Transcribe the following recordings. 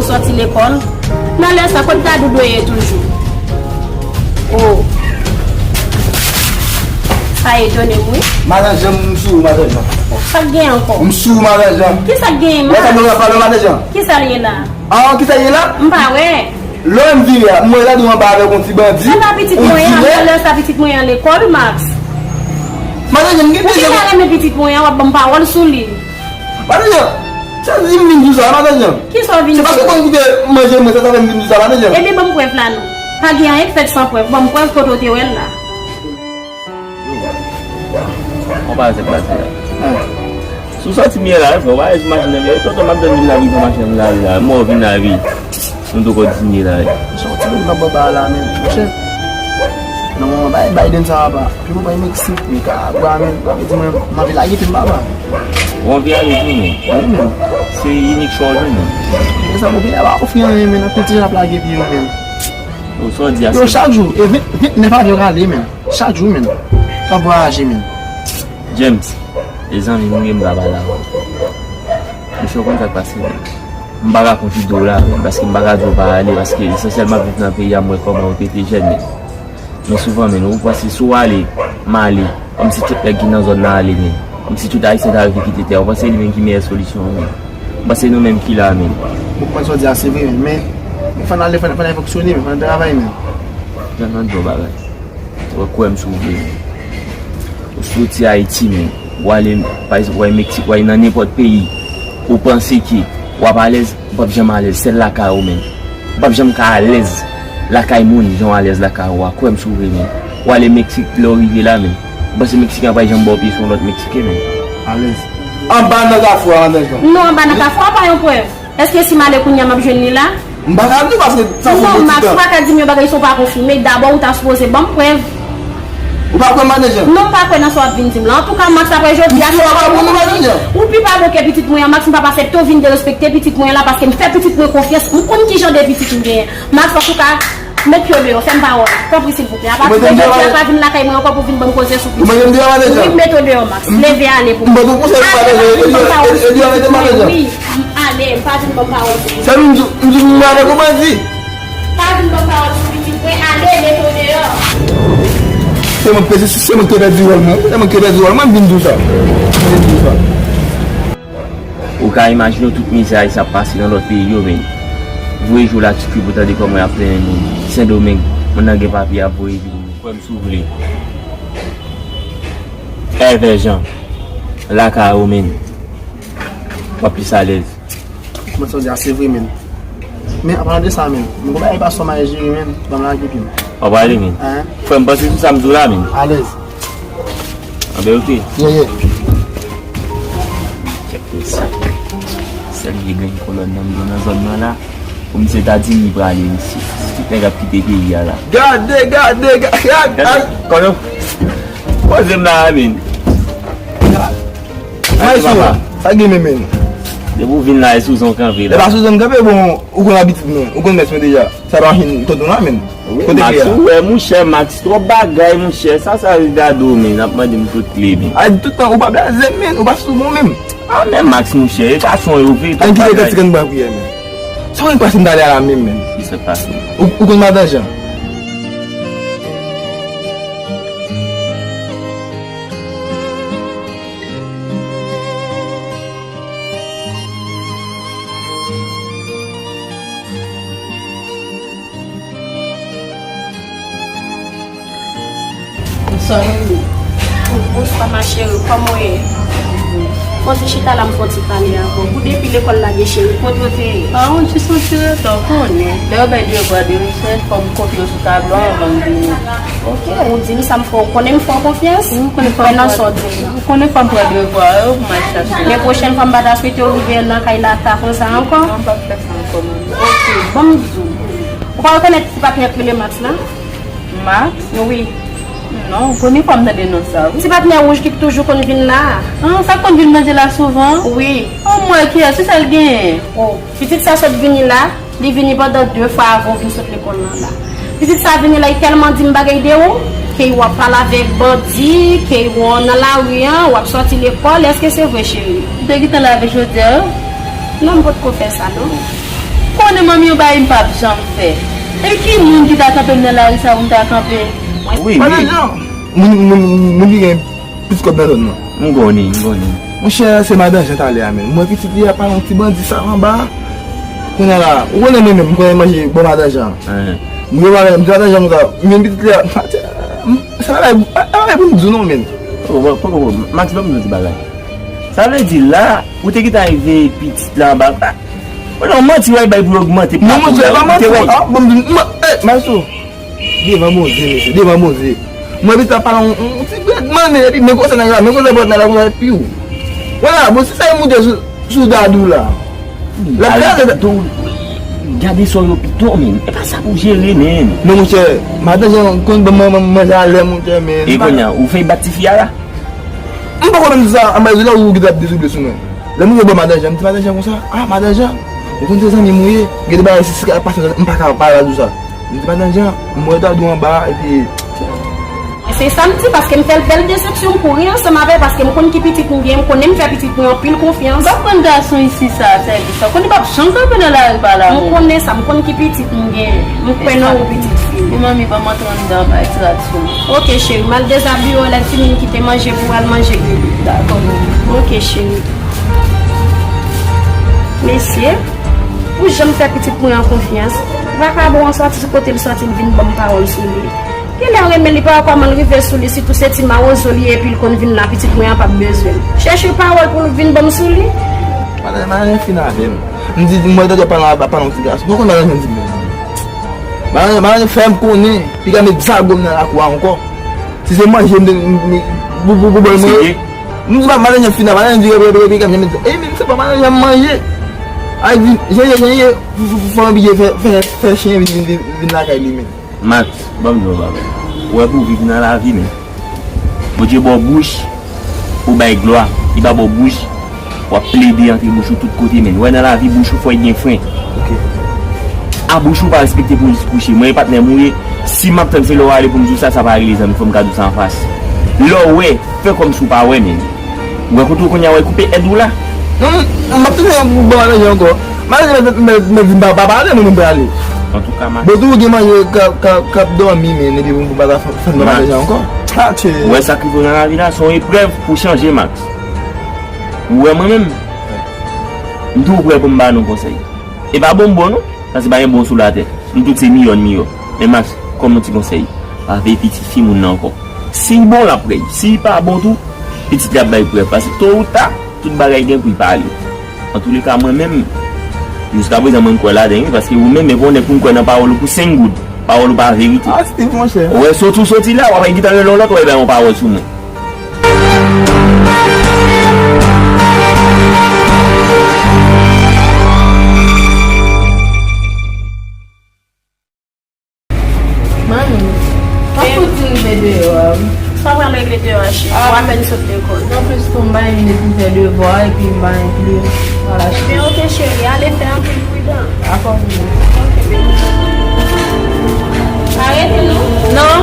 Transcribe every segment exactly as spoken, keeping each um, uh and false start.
Sòti lekòl. Nan lè sa, kot Dadou dwe ye toujou? Oh. Sa etone m, wi. Madan Jan, m sou ou, Madan Jan. Oh, sa k gen ankò? M sou ou, Madan Jan. Ki sa k gen, Max? Wè sa nou pale, Madan Jan? Ki sa l ye la? Ah, ki sa l ye la? M pa wè. Lè m vire a, m wè Dadou anba avèk yon ti bandi. Se pa pitit mwen an, nan lè sa pitit mwen an lekòl, Max. Madan Jan, m gen... Ou ki ta renmen pitit mwen an, w ap ban m pawòl sou li. Madan Jan, sa di m vin di w sa, Madan Jan? Ki sa w vin di? Se paske w konn kite manje mwen, sa, sa fè m vin di w sa, Madan Jan. Ebyen, ban m prèv la non. Pa gen anyen k fèt san prèv. Ban m prèv kote w te wè l la. Yon bagay se pase la. Ah. Si w sòti m ye la, frè, w pa sou machin nan, tonton, m ap tann vin lavi, pran machin nan vin lavi la. Mò vin lavi. Nou te kòdine la. Sa w ti moun nan bò ba la, men. Monchè. Non, bay, Biden sa va pa. Pi mwen bay Meksik, Nicaragua, men. Pa vle di mwen, m anvi lage pi m papa. Ou anvi ale tou, men. Wi, men. Se inik chwa w jwenn, men. Men sa, bon, peyi a pa ofri anyen, men. Anpil ti jan ap lage pi yo, men. Ou sa w di a... Yo, chak jou, e vennèf avyon k ale, men. Chak jou, men. K ap vwayaje, men. James, e zanmi m ou ye, m pa pale avè w. Mesye, w konn sa k pase, men. M pa ka konn ki do la, men, paske m pa ka di w pa ale, paske esansyèlman m ap viv nan peyi a, m wè kòman yo trete jèn, men. Men souvan, men, ou panse si w ale, m ale, kòmsi tout nèg ki nan zòn nan ale, men. Kòmsi tout Ayisyen ta rive kite tè a, ou panse li menm ki meyè solisyon an, men. Ou panse nou menm ki la, men. Ou konprann sa w di a, se vre, men, men, men fò n ale, fò n, fò n al fonksyone, men, fò n travay, men. Jan nan di w bagay. Ou kwè m si w vle, men. Ou soti Ayiti, men. Ou ale, pa egzanp, ou al Meksik, ou al nan nenpòt peyi. Ou panse ke w ap alèz, ou p ap janm alèz. Sèl lakay ou, men. Ou p ap janm ka alèz lakay moun, jan w alèz lakay ou a. Kwè m si w vle, men. Ou ale Meksik, lè w rive la, men. Ou panse Meksiken an pral janm ba w pye sou yon lòt Meksiken, men. Alèz. Anba nan kafou a, Madan Jan. Non, anba nan kafou a pa yon prèv. Èske si m ale kounye a m ap jwenn li la? M pa ka di w paske sa fè yon ti tan. Non, Max, ou pa ka di m yon bagay si w pa konfime. Dabò, ou ta sipoze ban m prèv. Ou pa kwè m, Madan Jan? Non, m pa kwè nan sa w ap vin di m la. Antouka, Max, apre jodi a, si w pa bon, Madan Jan. Ou pi pa bon ke pitit mwen an, Max, m p ap aksepte w vin derespekte pitit mwen an la, paske m fè pitit mwen konfyans, m konn ki jan de pitit m genyen. Max, antouka, met pye w deyò, fè m pawòl. Tanpri, silvouplè. Apati de jodi a, pa vin lakay mwen ankò pou vin ban m koze sou pitit. Ou mete m deyò, Madan Jan? Wi, m mete w deyò, Max. Leve ale pou mwen. M ba w konsèy, Madan Jan. Ede w, ede w arete, Madan Jan. Wi, m ale, m pa vin ban m pawòl sou pitit. Sa m di, m di, m ale kòman di? Pa vin ban m pawòl sou pitit mwen, ale, mete w deyò. Se mwen k pèdi, se mwen k te pèdi wòl mwen. Se mwen k te pèdi wòl mwen, m vin di w sa. M vin di w sa. Ou ka imajine w tout mizè Ayisyen ap pase nan lòt peyi yo, men. Voye jou la, ti kri pou tande kòman y ap plenyen moun. Sendomeng, moun nan gen papye, y ap voye vini. Kwè m si w vle. Èvè Jan, lakay ou, men. W ap plis alèz. Kòman sa w di a, se vre, men. Men, an palan de sa, men, m gon bagay pa sòm al jere, men, ban m lage pye m. W ap ale, men. Hein? Frè m, panse sou sa m di w la, men. Alèz. Anben, ok. Ye, ye. Kèt mesye. Sèl vye grenn kolòn nan m gen nan zòn nan la. Pou misye ta di m li prale, mesye. Si tout nèg ap kite peyi a la. Gade, gade, gade, gade. Gade, konnen. Poze m la, men. Ay, sou, sa gen men, men. Depi w vin la, e sou zon kanpe la. E pa sou zon kanpe, bon, ou konn abitid mwen, ou konn mès mwen deja. Sa pa machin tonton la, men. Wi, kote Max, ou wè, monchè, Max, twòp bagay, monchè. Sa, sa regade w, men, ap mande m kote li, men. Ay, tout tan, ou pa blaze m, men, ou pa sou bon, men. Ah, men Max, monchè, e gason yo vre. Ann kite grann ti grann bwa priyè, men. Sa w gen pase m t ale a la menm, men. Ki sa k pase? Ou, ou konn Madan Jan? Bonswa, Mimi. Bonswa, ma chérie, kòman w ye? Fò ti chita la, m fò ti pale avè w. Pou depi lekòl lage, cheri, kote w te ye? A, on ti soti retò, konnen. Lè yo bay devwa de rechèch, fò m kopye yo sou tablo a anvan m vini. Ok, ou di m sa, m fè w konnen m fè w konfyans. Ou konnen fò m pran, ou konnen fò m pran devwa yo pou m al chache. Men pwochèn fwa m pa ta swete w rive nan kay la ta konsa ankò. Non, m p ap fè sa ankò, manmi. Ok, ban m di w. Ou pa rekonèt ti patnè k rele Max la? Max? Wi. Non, premye fwa m tande non sa, wi. Ti patnè wouj ki toujou konn vin la a. Ah, sa k konn vin manje la souvan? Wi. Oh, m wè kiyès, se sa l genyen. Oh. Pitit sa sot vini la, li vini pandan de fwa avan w vin sot lekòl lan la. Pitit sa vini la, li tèlman di m bagay de ou, ke w ap pale avèk bandi, ke w nan lari an, w ap sòti lekòl. Èske se vre, cheri? Ou te gentan lave chodyè yo? Non, m potko fè sa, non. Konnen manmi yon bagay m p ap janm fè. E ki moun ki ta kanpe m nan lari sa pou m ta kanpe? Wi, wi. Madan Jan, moun, moun, moun ki gen plis kòb nan zòn nan. M konnen, m konnen. Monchè, se Madan Jan talè a menm. M wè pitit li a pale yon ti bandi sa anba. Kounye a la, ou konnen mwen menm, m konnen manje bon Madan Jan. M gen Madan, m di Madan Jan konsa, men pitit li a, se pa bagay, pa bagay pou m di w non, men. Poko, poko, poko, Max, ban m di w ti bagay. Sa vle di la, ou te gentan rive pitit la anba. Ou nan manti, w bay pou yo ogmante. Non, monchè, pa manti, ah, bon, m di, eh, Maestro, devan Bondye, mesye, devan Bondye. Mwen, pitit la pale yon, yon ti brèd mannen, epi men konsa nèg la, men konsa brèd nèg la konsa, epi w. Wala, bon, se sa yo moute sou, sou Dadou la. L ap kraze. Gade sò yo pito, men. E pa sa pou jere, men. Non, monchè, Madan Jan konn ban mwen manje alè, monchè, men. E kounye a, ou fè bat tifi a la? M poko menm di sa, anba di la ou gentan ap dezouble sou mwen. Lè m rive bò Madan Jan, m di Madan Jan konsa, ah, Madan Jan, ou konn se zanmi m ou ye, gen de bagay si, si ka pase, m pa ka pale di w sa. M di Madan Jan, m wè Dadou anba, epi. Se sa m di, paske m fè l bèl desepsyon, m kouri ansanm avè l, paske m konn ki pitit m gen, m konnen m fè pitit mwen anpil konfyans. M p ap rann gason isi sa sèvis sa. Konnen m p ap janm kanpe nan lari pa la. M konnen sa, m konn ki pitit m gen. M kwè nan ou, pitit fi m. Bon, manmi, ban m antre anndan bay ti rat sou mwen. Oke, cheri, m al dezabiye w, lè timoun kite manje pou w al manje grenn. Dakò, manmi. Oke, cheri. Mesye, pou jan m fè pitit mwen an konfyans, vakabon an sòti sou kote l sòti, l vin ban m pawòl sou li. Genlè renmen li pa wè kòman l rive sou li, sitou se ti mawozo li ye, epi l konn vin la, pitit mwen an p ap bezwen l. Chèche pawòl pou l vin ban m sou li. Madan, madan Jan fin avè m. M di, m wè Dadou ap pale, ap pale yon ti gason. Ou konn madan Jan di m. Madan, madan Jan fè m konnen, piga met zago m nan lakou a ankò. Si se manje m te, m, m, pou, pou, pou bòl mwen. M di, madan Jan fin avè m, madan Jan di, piga met, e, men se pa madan Jan m manje. Ay di, jan ye, jan ye, fò, fò, fò m oblije fè, fè, fè chen vin, vin, vin, vin lakay li, men. Max, ban m di w yon bagay. Ou wè pou w viv nan lavi, men. Bondye ba w bouch pou w bay glwa. Li pa ba w bouch pou w ap plede antre bouch ou tout kote, men. Ou wè nan lavi, bouch ou fò l gen fren. Ok. A bouch ou pa respekte pou l kouche. Mwen, e patnè m ou ye. Si m ap tann se lè w ale pou m di w sa, sa pa regle zanmi, fò m ka di w sa anfas. Lè w wè, fè kòmsi w pa wè, men. Ou wè kote w kounye a, w al koupe èd ou la. Non, m ap tounen pou bon madan Jan ankò. Madan Jan mèt, mèt, mèt vin pa, pa pale, mwen menm prale. Antouka, Max. Bon, tou gen manje k ap, k ap, k ap dòmi, men epi pou, pou pa ta fè, fè madan Jan ankò. Ou wè sa k rive w nan lavi la, se yon eprèv pou chanje, Max. Ou wè mwen menm? M toujou prè pou m ba nou konsèy. E pa bon m bon non, paske pa gen bon sou latè. Nou tout se miyò n miyò. Men Max, kòm yon ti konsèy, pa veye pitit fi moun nan ankò. Si l bon, l ap prè. Si l pa bon tou, pitit li ap bay prèv. Paske to ou ta, tout bagay gen pou l pale. Antouleka, mwen menm, jiskaprezan, mwen kwè ladan l, wi, paske ou menm, e pa yon nèg pou m kwè nan pawòl ou pou senk goud. Pawòl ou pa verite. Ah, Steve, monchè. Ou wè, soti w soti la, w ap gentan rele yon lòt, w ap bay yon pawòl sou mwen. Manmi, m ap fout di rive deyò a, wi. Sa w pral regle deyò a, cheri? Ah. Ou apèn sot lekòl. Nan plis tou, m pa gen vin epi fè devwa, epi m pa gen plim. Wala, cheri. Men oke, cheri, ale fè anpil pridan. Dakò, cheri. Oke, baby. Pa rete, non? Non.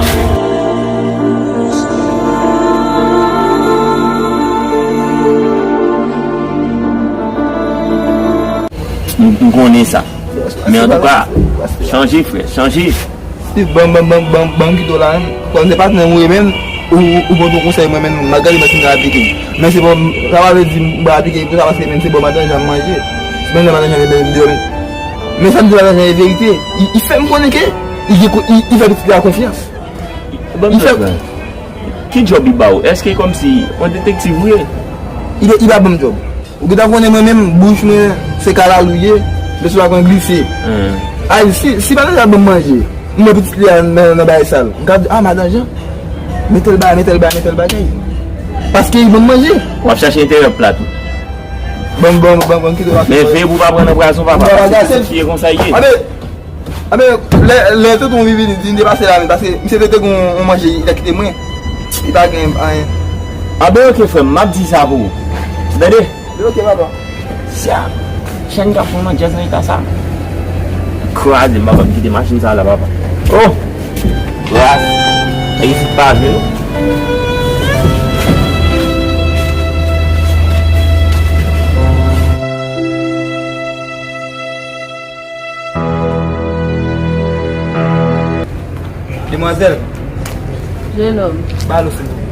M, m konnen sa. Men antouka, chanje, frè, chanje. Steve, ban, ban, ban, ban, ban m kite w la, menm. Kòm se patnè m ou ye, menm, ou, ou, ou pote yon konsèy mwen, menm, malgre mwen fin aplike. Men se bon, sa pa vle di m pa aplike pou sa, paske, menm, se bon madan Jan m manje. Se menm jan madan Jan mete m deyò, menm. Men sa m di madan Jan e verite. Li, li fè m konnen ke li, li, li fè pitit la konfyans. Li fè. Ki djòb li ba w? Èske kòmsi yon detektiv ou ye? Li, li pa ban m djòb. Ou gentan konnen mwen menm, bouch mwen, se kalalou ye, men sou la konn glise. Hmm. Ay, si, si madan Jan ban m manje, m wè pitit li a nan, nan bagay sal. M ka di, ah, madan Jan, men tèl bagay, men tèl bagay, men tèl bagay. Paske li ban m manje. W ap chache enterè plat ou. Ban m, ban m, ban m, ban m kite w. Men veye pou w pa pran nan pwazon, papa. Paske pitit fi e konsa l ye. Anben, lè, lè tonton Vivi li di m te pase la menm, paske misye te, te gen yon, yon manje, li te kite mwen. Li pa gen anyen. Anben, oke, frè m, m ap di sa pou ou. Ou tande? Oke, papa. Sya, chèn k ap fè nan djaz nan eta sa. Kraze m, papa, m kite machin sa la, papa. Oh! Kras! Nèg isit pa vle, non. Manzèl. Jenòm. Ba l ou silvouplè.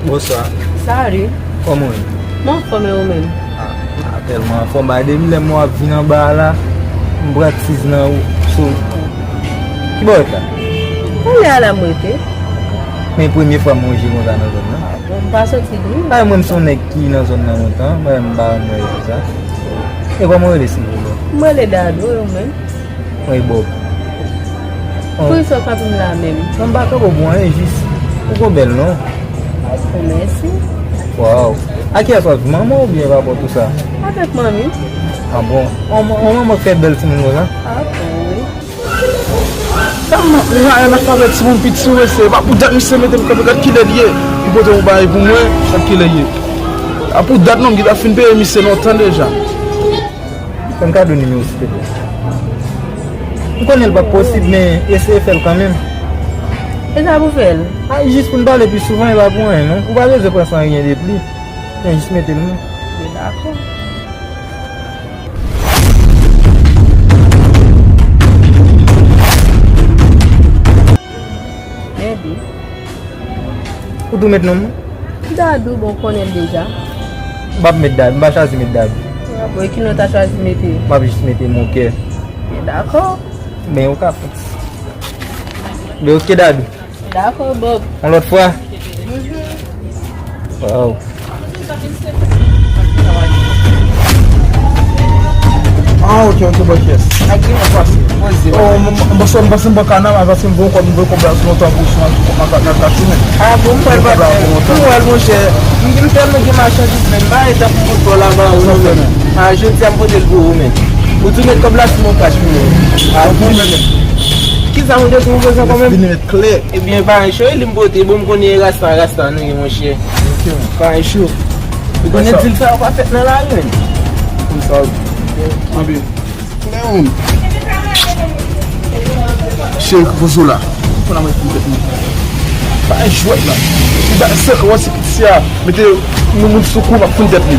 Bonswa. Salut. Kòman w ye? Mwen anfòm, e ou menm? Ah, ah, tèlman anfòm, ba, depi lè mwen ap vin anba a la, m pran tiz nan ou. So, ki bò w ret la? Anlè a la m rete. Men premye fwa m wè w konsa nan zòn nan. Ah, bon, m pa soti tou. Ay, mwen, m se yon nèg ki nan zòn nan lontan, mwen, m pa wè w konsa. E kòman w rele, silvouplè? Mwen rele Dadou, e ou menm? Mwen, Bob. Poukisa w kanpe m la menm? Non, m pa kanpe w pou anyen, jis ou gon bèl non. Bon, mèsi. Waw. A kiyès w ap viv, manman w oubyen pa pòt ou sa? Avèk manmi. Ah bon? On, on manman k fè bèl timoun konsa? Ah bon, wi. Sa m, m, m, m ap avèk timoun piti sou mesye. Pa pou dat misye mete m kanpe, gad kilè l ye. Li pote yon bagay pou mwen, gad kilè l ye. A pou dat non, m gentan fin peye misye lontan deja. Fè m kado nimewo w, silteplè. M konnen l p ap posib, men eseye fè l kanmenm. E sa pou fè l? A, jis pou n pale pi souvan, e pa pou anyen, non. Ou pa bezwen pran sa anyen de pli. Men jis mete l, non. Dakò. Mède. Ou tou met non mwen? Dadou, bon, w konnen l deja. M p ap met Dadou, m pa chwazi met Dadou. Ah bon, e ki non w ta chwazi mete? M ap jis mete Monkè. Dakò. Men ou ka fè. Men oke, Dadou. Dakò, Bob. Yon lòt fwa. Waw. Ah, ok, ok, bon, yes. Ak ki nou pase? Poze. Oh, m, m, m, m panse m pran kanaval, paske m voye kòb, m voye kòb la lontan pou sou kòb nan, nan, nan, nan choumen. Ah bon, m pral pa pou wè l, monchè. M, m tèlman gen machandiz, men m pa gen tan pou m pote kòb la ba ou non, men. Ah, jodi a m pote l pou ou, men. Ou tou met kòb la sou mon kat, men. Ah, bon, men. Kisa, monchè, tou ou bezwen kanmenm? Vini met klè. Ebyen, pa gen cho, li m pote, bon, m konnen e rasta, rasta nou ye, monchè. Ok. Pa gen cho. Ou konnen dil sa yo pa fèt nan lari, menm. Konn sa yo. Anpi. Klè, menm. Cheri, poze w la. Fò n ap met pou tèt nou. Pa gen jwèt la. Li ba sèk, wè si piti a. Mete moun, moun sou kou, m ap foun tèt li.